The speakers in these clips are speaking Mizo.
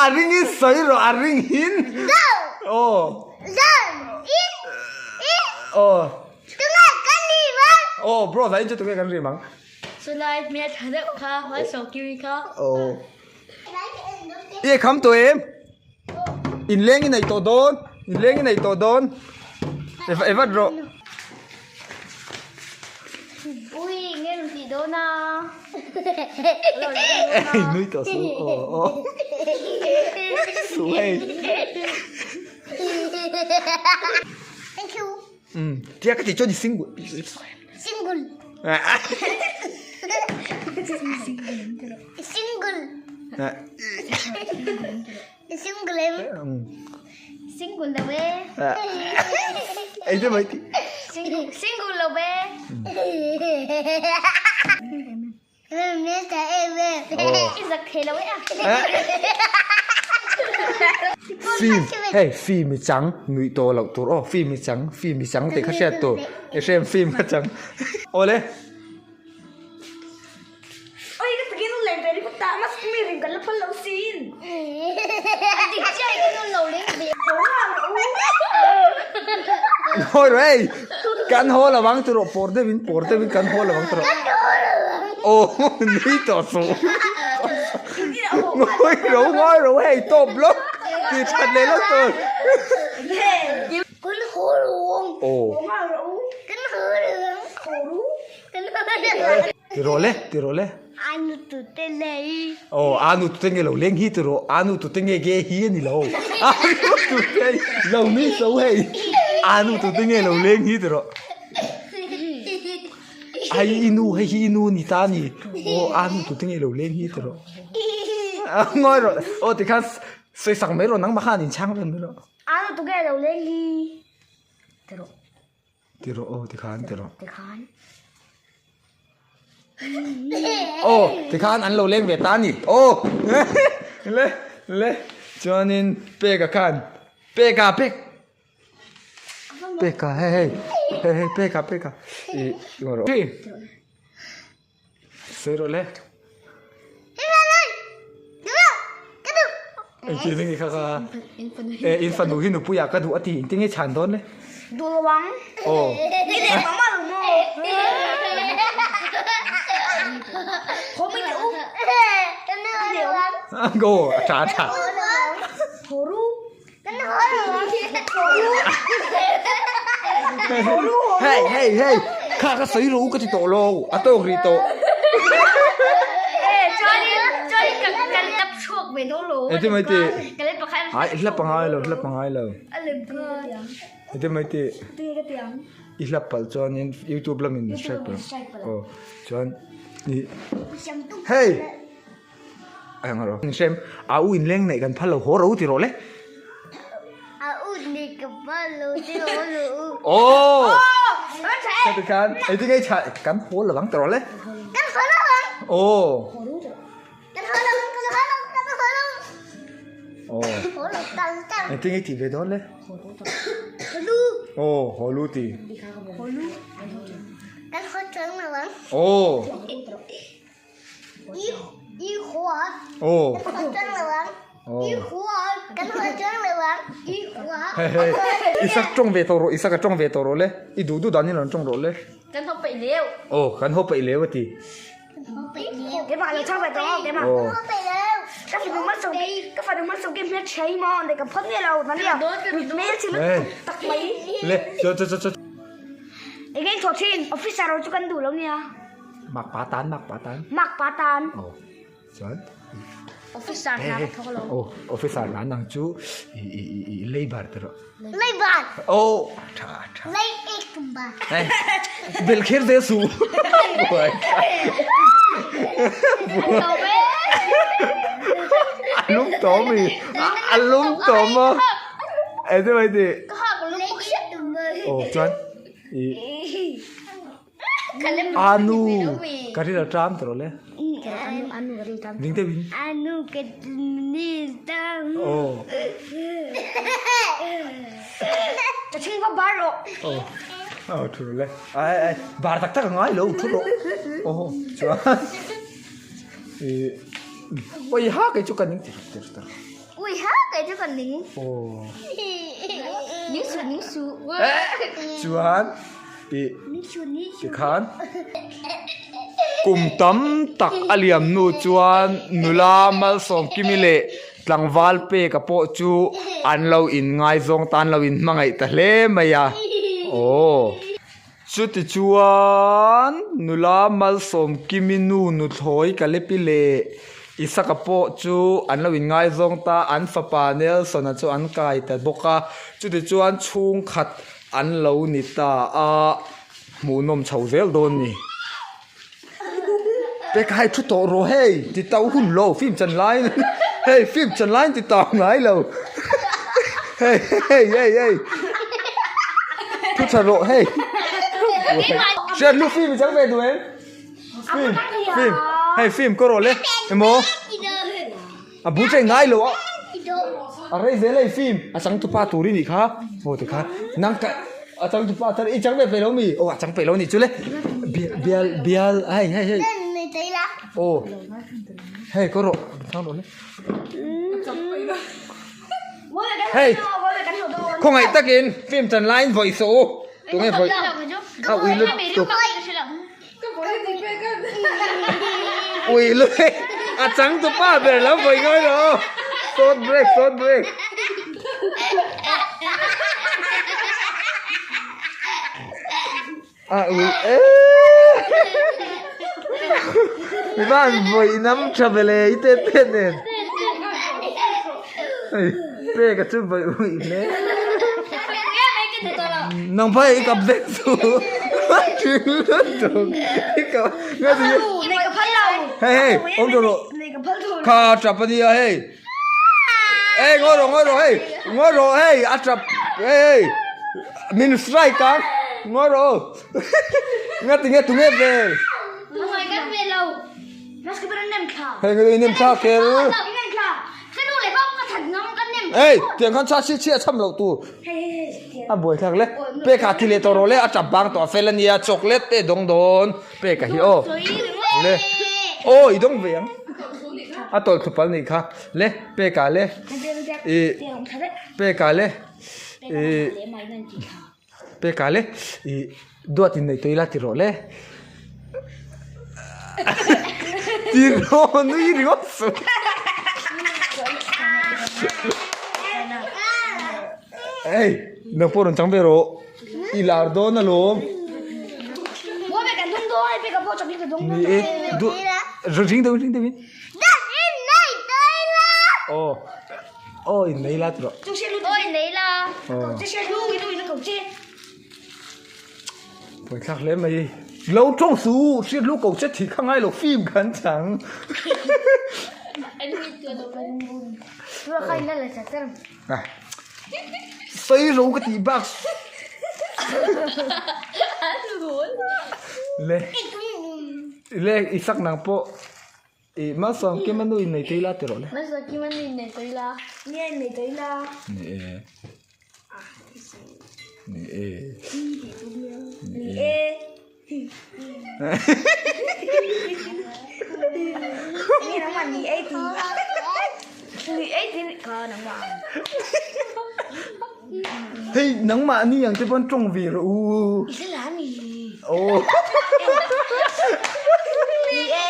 A ringin sawi rawh a ringin. Aw. Aw. Aw bro zain chu tunge kan rim ang. Chulai hmel tha deuh kha Malsawmkimi kha. Aw. I kham tawh em? Inleng i neih tawh dawn inleng i neih tawh dawn e vat rawh. Ui nge rawn tih dawn a. Nui tawh su aw aw su hei. Thank you. Um tia ka tih chuan i single. Single. Single. Single em. Single lo e. Ei te mai ti. Single single lo e. I zak thei lo e a. Film hei film i chang nuih tawh loh tur aw film i chang film i chang tih kha hriat tur i hrem film kha chang awle. Oi ka takin u leng ve ringawt ta mas mi ring kan la phal lo sin. A dik chiah i ka nu lo leng ve. Hawi rawh hei kan haw lo ang tawh rawh pawr deuhin pawr deuhin kan haw lo ang tawh rawh. Aw nui tawh suh. Ngawi rawh ngawi rawh hei tawp lawk tih that leh lawk tur. Kan haw lo ang. Aw. Kan haw lo ang. Kan haw lo ang. Ti rawh le ti rawh le. Anu tu te lei. Aw anu tu te nge lo leng hi ti rawh anu tu te nge ge hi a ni lo. Anu tu te lo nui so hei. Anu tu te nge lo leng hi ti rawh. Ai i nu hei hi i nu ni ta ni. Aw anu tu te nge lo leng hi ti rawh. Ngawi rawh aw tikhan sawi sak mai rawh nangmah khan inchhang vel mai rawh. Anu tu nge lo leng hi ti rawh. Ti rawh aw tikhan ti rawh. Tikhan. Aw tikhan an lo leng ve ta a ni. Aw le le chuanin peka khan peka pek peka hei hei hei hei peka peka ih rawh. Sawi rawh le. Engtin nge kha kha e in fanu hi nupui ah ka duh a ti engtin nge chhan dawn le. Duh lo ang. Aw. Ni leh mama lo maw. Ho mi te u. Go a tha a tha. Horu. Hei hei hei kha ka sawi ro ka ti tawh lo a tawk rih tawh. Engtin mai ti ai hla pangai lo hla pangai lo engtin mai ti i hla palh chuanin youtube lamin strike palh aw chuan i hei. Hrem a u inleng neih kan phal lo haw ro ti rawh le. A u neih kan phal lo ti rawh le u. Aw. Ka ti khan ei ti ngei tha kan haw lo ang ti rawh le. Kan haw lo ang. Aw. Kan haw lo kan haw lo kan haw lo. Aw. Haw lo tang tang. Ei ti ngei ti ve dawn le. Haw lu. Aw haw lu ti. Haw lu. Kan haw chuang lo ang. Aw. Isak tawng ve tawh rawh Isak a tawng ve tawh rawh le i duh duh danin rawn tawng rawh le Kan haw peih leu Aw kan haw peih leu a ti Le cho cho cho cho Mak pa tan, mak pa tan. Mak pa tan. Oh, chuan. Officer na ka thawk lo. Oh, officer na nang chu i i i i labor te ro. Labor. Oh, tha tha. Lay ek ba. Hey. Bel kher de su. Buai. Alum to mi. Alum to ma. Ê thế mày thì. Oh, chuan. I Anu ka ri lo ṭam ti rawh le. Ding deuh in. Anu ka ni tam. Aw. Ka chhing va bar rawh. Aw. Aw thu rawh le. Ai ai bar tak tak a ngai lo thu rawh. Aw chuan ih ui ha kei chu ka ning tir tir tir. Ui ha kei chu ka ning. Aw. Ning suh ning suh. Chuan ih tikhan kum tam tak a liam hnu chuan nula Malsawmkimi leh Tlangval peka pawh chu an lo inngaizawng ta, an lo inhmangaih ta hle mai a. Aw. Chuti chuan nula Malsawmkimi nu nuthlawi Kalepi leh Isaka pawh chu an lo inngaizawng ta, an fapa Nelson-a chu an kai ta bawk a. Chuti chuan chhungkhat an lo ni ta a, hmuhnawm chho zel dawn ni. Peka hei thu tawh rawh hei ti tau hun lo film chan lai hei film chan lai ti tau ngai lo hei hei hei hei thu tha rawh hei hriat lu film chang ve duh em film film hei film ko rawh le emaw a bul che ngai lo a a rei zel hei film a changtupa tur i nih kha aw tikha nang ka a changtupa thar i chang ve peih lo mi aw a chang peih lo a nih chu le bial bial hei hei hei aw hei kaw rawh chang rawh le hei khawngaih takin film chan laiin vawi sawh u tunge vawi a ui lutuk. Ui lui a chang tu pa ber lo vawi ngawi lo short break short break a ui eee mi van vawi nam tha ve le i te te nen hei peka chu vawi ui hle. Nang phai i kap vek chu Hei hei awm tawh rawh kha a tap a nia hei Ei ngawi rawh ngawi rawh hei ngawi rawh hei a tap hei hei min strike ang ngawi rawh nga tinge tunge vel Hei nge nem thla ker Ei tiang khan chha chhi chhi a cham loh tur A buai thlak le. Peka ti leh tawh rawh le a tap bang tawh a fel a nia chocolate te dawng dawn peka hi aw le aw i dawng ve ang a tawlh thlu pal nih kha le peka le ih peka le ih peka le ih duat in nei tawh ila ti rawh le ti rawh nui ringawt suh. Ei nang pawh rawn chang ve rawh i lar dawn alawm ni e du ring deuhin ring deuhin aw aw in nei la ti rawh aw Buaithlak hle mai. Lo tawng su, hriat lu ko che thih kha ngai lo film khan chang. Sawi ro ka tih bak. Le le i sak nang pawh i Malsawm Kimanu in nei tui la ti rawh le. Malsawm Kimanu in nei tui la. Nge nei tui la. Ni e. Ni e. Ni e. Ni nangmah ni e ti. Ni e ti ka nangmah. Hei nangmah ni ang te pawn tawng ve rawh u. I hre la ni. Aw. Ni e.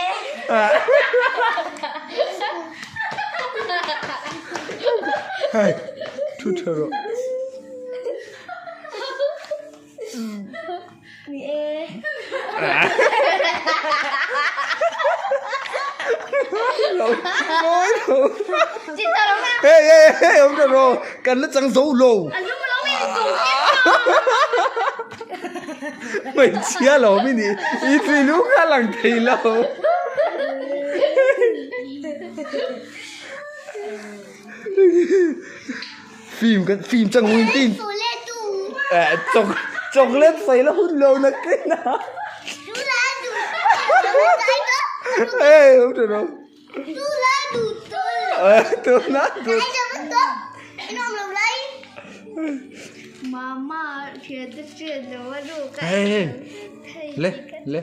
Hei, thu tha rawh. Ni e. Lo, mawi lo. Hei, hei, hei, awm tha rawh. Kan la chang zo lo. Hmeichhia lo mi nih i tui lu kha lang thei lo. Film kan film chang win tin. Eh chok chocolate sai la hun lo na ke na. Hey, không được đâu. Eh, tu la tu. Hei hei le le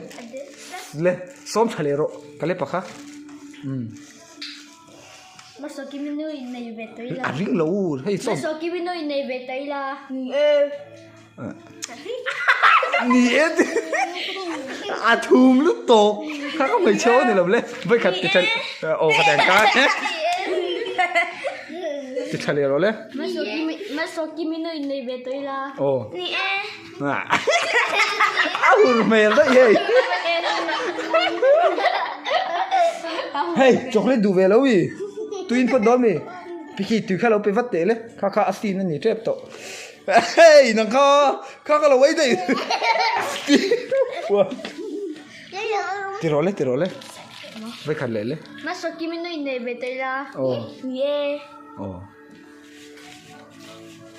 le sawm tha leh rawh ka le pakha umm a ring lo hei sawm ni e a thum lut tawk kha ka hmeichhe aw ni lo le vawikhat ti tha aw ka tiang ka ti tha leh rawh le aw a hur hmel daih hei hei chocolate duh ve lo i tuiin phawt dawn mi pikhi tui kha lo pe vat teh le kha kha a sin a ni tep tawh. Hey nang kha kha ka lo ei daih ti rawh le ti rawh le vai khat leh le aw aw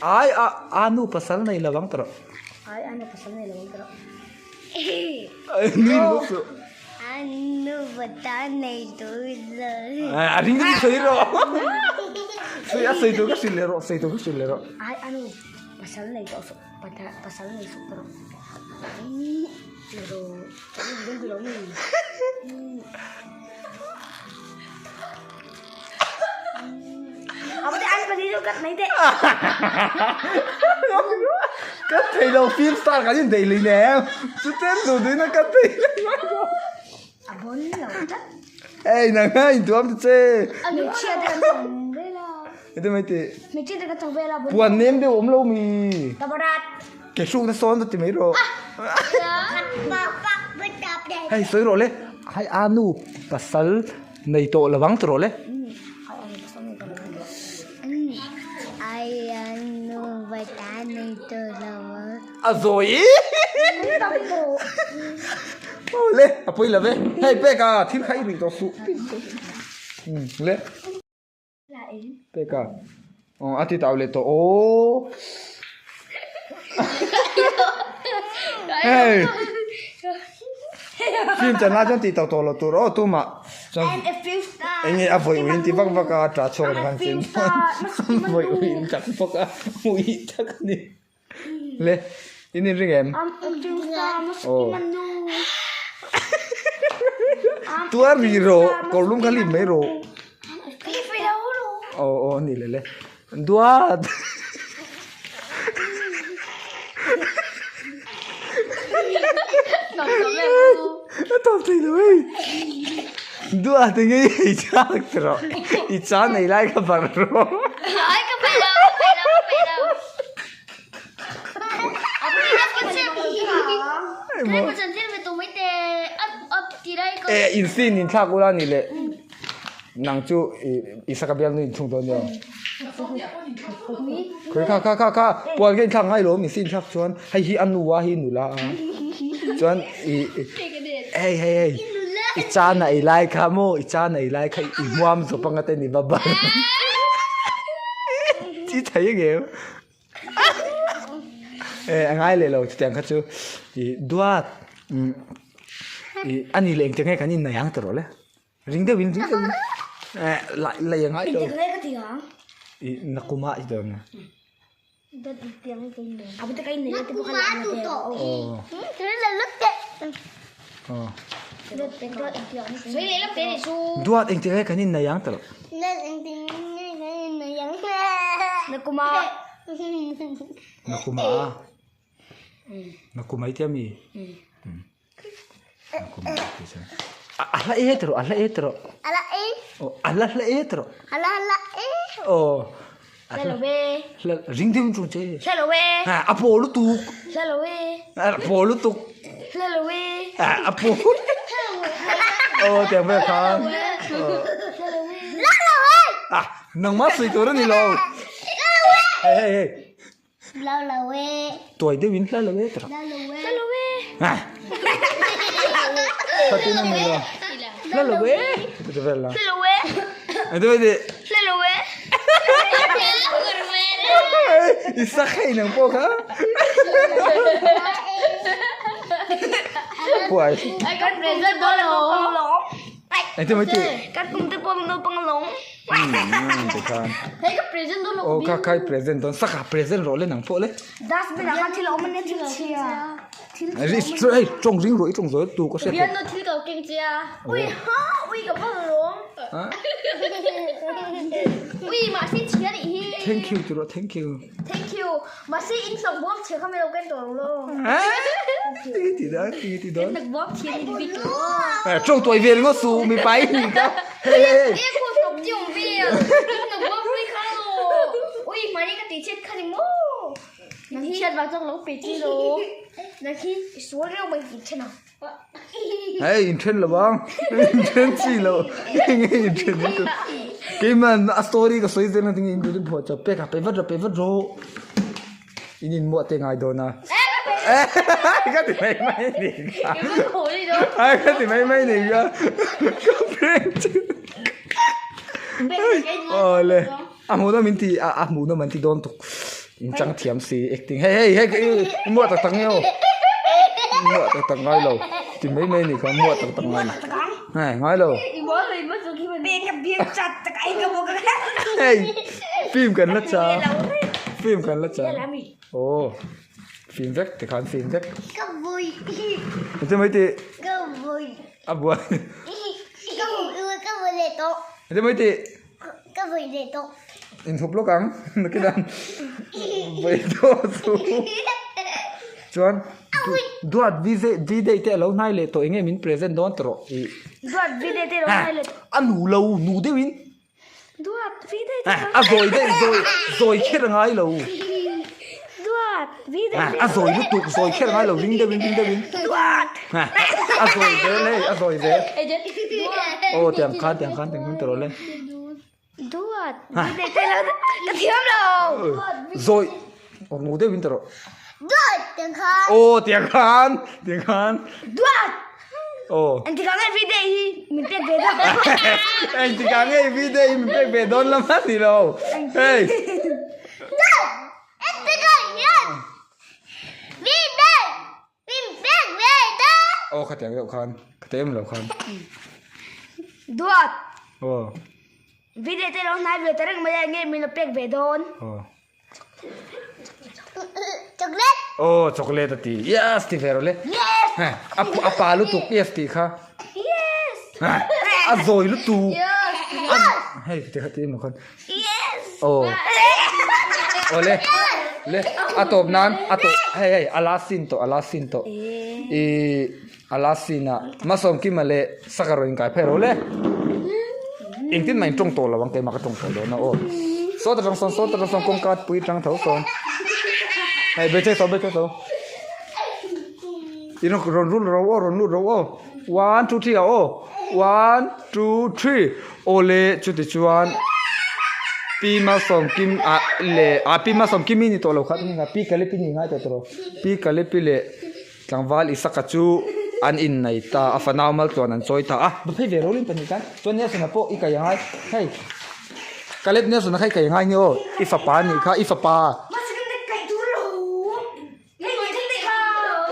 ai a a nu pasal nei lovang tawh ai a nu pasal nei lovang tawh nui ringawt suh a nu pasal nei tur lo a ring ring sawi rawh sawi a sawi tur ka hrilh leh rawh sawi tur ka hrilh leh rawh ai a nu pasal nei tawh suh pasal nei suh tawh rawh Ka thei lo film star kan indaih lui nem chuten duh duhin a ka thei lo Ei nang a intuam ta che Ete mai teh Puan nem deuh awm lo mi Ke hruk na sawn ta ti mai rawh Hei sawi rawh le Hai a nu pasal nei tawh lovang ti rawh le. A zawi Aw le a pawi lo ve hei pek a thil kha i rih tawh suh le pek a aw a ti tau leh tawh aw hei film chan lai chuan tih tau tawh lo tur aw tumah chuan eng nge a vawi uiin ti vak vak a tah chhuak ang khan chin vawi uiin tak bawk a ui tak a ni le in inring em aw tuar rih rawh kawr lum kha lim mai rawh aw aw a ni leh le duat a tawp thei lo hei duat enge i ei chak rawh i chan ei lai kha bar rawh Eh in sin in thlak ula ni leh nang chu i saka bial nu in thung dawn nia khawi kha kha kha kha puan kha in thlak ngai lo in sin thlak chuan hei hi a nu a hi nula a chuan i hei hei hei i chan a ei lai kha maw i chan a ei lai kha i hmuam zawp anga te ni va bar chi thei ang em eh a ngai leh lo chutiang kha chu i duat i a ni leh engtiang nge kan innei ang tawh rawh le ring deuhin ring deuhin eh lai lai a ngai lo i nakuma i dawn a aw duat engtiang nge kan innei ang tawh rawh. Nakuma. Nakuma a. Nakuma i tia mi? Nakuma i tia chuan. A hla e tawh rawh, a hla e tawh rawh. A hla e. Aw, a hla hla e tawh rawh. A hla hla e. Aw. Hla lo e. Hla ring deuh chung che. Hla lo e. A paw lutuk. Hla lo e. A paw lutuk. Hla lo e. A paw. Aw tiang vel kha. Hla lo e. Ah, nangmah sawi tur a ni lo. Hei hei hei. Hla lo e. Tuai deuhin hla lo e tawh. Hla lo e. Hla lo e. Ah. Khatin a ni lo. Hla lo e. Ti vel la. Hla lo e. Ati ati. Hla lo e. I sak hei nang pawh kha. Puai. Ai kan present dawn lo. Engtin mai tih? Kan kum te pawh naupang alawm. Tikhan. Hei ka present dawn lo. Aw kha kha i present dawn. Saka present rawh le nang pawh le. Dustbin ah khan thil a awm ania thil chhia. Thil Hei tawng ring rawh i tawng zawi tu ka hriat. Bian no thil ka keng che a. Ui ha ui ka va lawm. Ui mahse chhia nih hi. Thank you ti rawh thank you. Thank you. Mahse in hlawk bawm chhia kha min lo ken tawh lo. Tinge ti dawn tinge ti dawn. Hlawk bawm chhia ni bik lo. Tawng tuai vel ngawt su mi pai ni ka. Hei hei hei. E khu hlawk ti awm vel. Hlawk bawm hlui kha lo. Ui mahni ka tih chhiat kha ni maw. Nang hi chhiat vang chuan ka lo pe chi lo. Nang hi i sual reuh mai tih then ang. Hei in then lo ang. In then chi lo. Enge in then ni tu. Keiman a story ka sawi zel na tinge in duh phuah chawp pek a pe vat rawh pe vat rawh. In in muah te ngai dawn a. Ka ti mai mai ni ka. Ka ti mai mai ni ka. Ka prank chu. Awle. A hmuhnawm in ti a hmuhnawm an ti dawn tuk in chang thiam si acting hei hei hei i muah tak tak nge aw muah tak tak ngai lo ti mai mai ni kha muah tak tak ngai lo hei ngai lo hei film kan la cha film kan la cha aw film vek tikhan film vek enge mai tih a buai enge mai tih. Ka vawi leh tawh. Inthup lawk ang nakin ang vawi tawh chu. Chuan duat V-day te a lo hnai leh tawh enge min present dawn tawh rawh i. Duat V-day te a lo hnai leh tawh. A nu lo nu deuhin. Duat V-day te. A zawi deuh zawi zawi kher a ngai lo. Duat V-day te. A zawi lutuk zawi kher a ngai lo ring deuhin ring deuhin. Duat. A zawi zel hei a zawi zel. Aw tiang khan tiang khan tiang khan ti rawh le. Duat V-day te lo ka thiam lo. Zawi aw nu deuhin ti rawh. Duat tiang khan. Aw tiang khan tiang khan. Duat. Aw. Engtikah nge V-day hi min pek ve dawn. Engtikah nge V-day hi min pek ve dawn lam a ni lo. Hei. Duat engtikah hian V-day Min pek ve ta. Aw khatiang deuh khan, khatiang em lo khan. Duat. Aw. Video te lo hnai ve ta reng mai a nge min lo pek ve dawn. Aw. Chocolate. Aw chocolate a ti. Yes ti ve rawh le. Yes. A a pa lutuk yes tih kha. Yes. A zawi lutuk. Yes. Hei ti kha ti em lo khan. Yes. Aw. Aw le. Le a tawp nan a tawp hei hei a last scene tawh a last scene tawh. I a last scene ah Masawmkima leh Saka rawn inkai phei ro le. Engtin mah in tawng tawh lo ang keimah ka tawng tawh dawn a aw. Saw ta tang sawn saw ta tang sawn kawngka pui tang tho sawn. Hei be che saw be che saw. I rawn rul ro aw rawn lut ro aw. One two three ah aw one two three aw le chuti chuan pi malsawmkim ah leh ah pi malsawmkimi ni tawh lo kha tunge pi kalepi ni ngai tawh tawh pi kalepi leh tlangval isaka chu an innei ta a fanau maltluan an chawi ta a va phei ve rulin pahnih khan chuan Nelson-a pawh i kai angai hei Kalep Nelson-a kha i kai angai ni aw i fapa anih kha i fapa.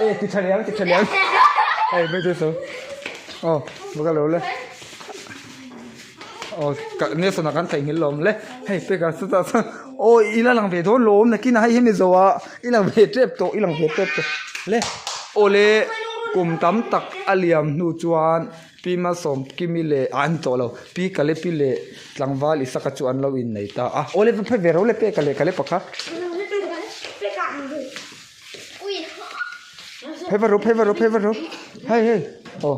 E ti tha liang ti tha liang hei mai chu so aw va ka lo le aw ka Nelson-a kan theihnghilh lawm le hei peka chutah chuan aw i la lang ve dawn lawm nakinah hei hemi zawh ah i lang ve tep tawh i lang ve tep tawh le aw le kum tam tak a liam hnu chuan Pi Malsawmkimi leh ah an tawh lo Pi Kalepi leh tlangval Isaka chu an lo innei ta a. Aw le va phei ve ro le peka leh Kalepa kha. Phei va ro phei va ro phei va ro hei hei aw.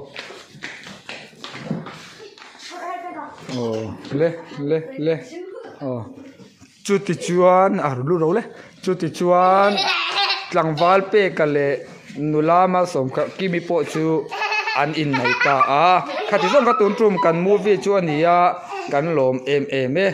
Aw le le le aw chuti chuan a lu ro le chuti chuan tlangval peka leh nula Malsawmkimi pawh chu an innei ta a khati zawng kha tun tum kan movie chu a ni a kan lawm em em e.